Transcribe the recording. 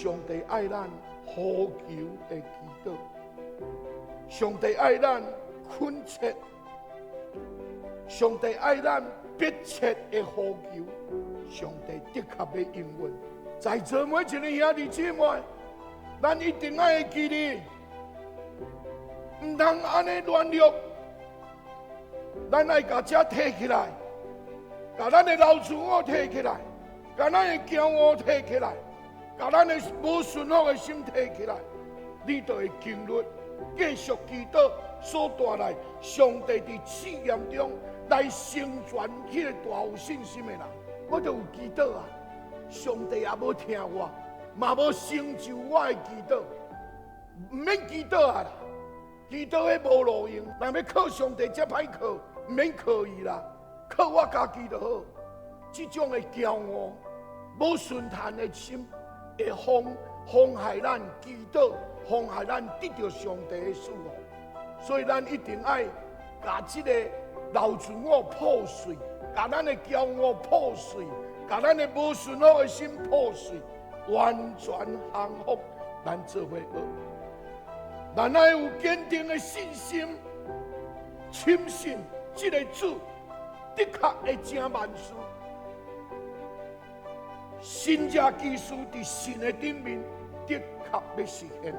上帝愛咱呼求的祈禱，上帝愛咱懇切，上帝愛咱迫切的呼求，上帝的確欲應允。在座每一个兄弟姊妹，咱一定愛會記得，毋通按呢軟弱，咱愛共這提起來，共咱的老自我提起來，共咱的驕傲提起來，共咱的無順服的心提起來，你就會經歷繼續祈禱所帶來上帝佇試驗中來成全彼个大有信心的人。我就有祈禱啊，上帝也無聽我，嘛無成就我的祈禱，毋免祈禱啊啦，祈禱彼無路用，若欲靠上帝才歹靠，毋免靠伊啦，靠我家己就好。這種的驕傲、無順從的心，會妨害咱祈禱，妨害咱得著上帝的祝福。所以咱一定愛共這个老自我破碎，共咱的驕傲破碎，共咱的無順服的心破碎，完全降服，咱做伙學。咱愛有堅定的信心，深信這个主的確會成萬事。神蹟奇事佇神的頂面的確欲實現。